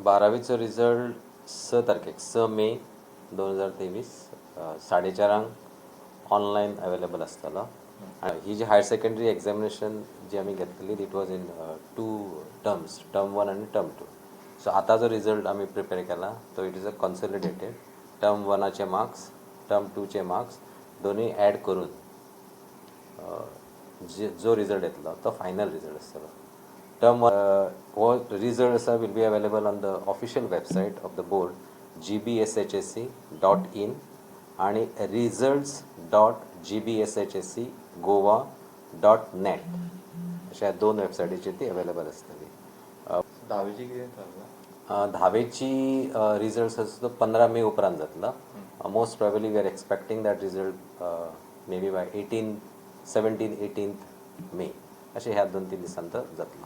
बारावीचो result 6 तारखेक, 6 मे 2023, 4:30क online available आसतलो. ही जी हायर सेकंडरी एग्जामिनेशन जी आमी घेतलेली, it was in two terms, term one आनी टर्म टू. सो आतां जो रिजल्ट आमी प्रिपेर केला तो it is a consolidated, term वनाचे marks, term टूचे marks दोनूय ॲड करून जो रिजल्ट येतलो तो फायनल रिजल्ट आसतलो. टर्म हो रिजल्ट आसा, will be available on the official website of the board, gbshsc.in आणि results.gbshscgoa.net, अशा ह्या दोन वेबसायटीचेर ती अवेलेबल आसतली. धावेची कितें चल्ला? धावेची रिजल्ट आसा तो 15 मे उपरांत जातलो. Most probably we are expecting that result maybe by 18, 17, 18 May, अशें ह्या 2-3 दिसांत तो जातलो.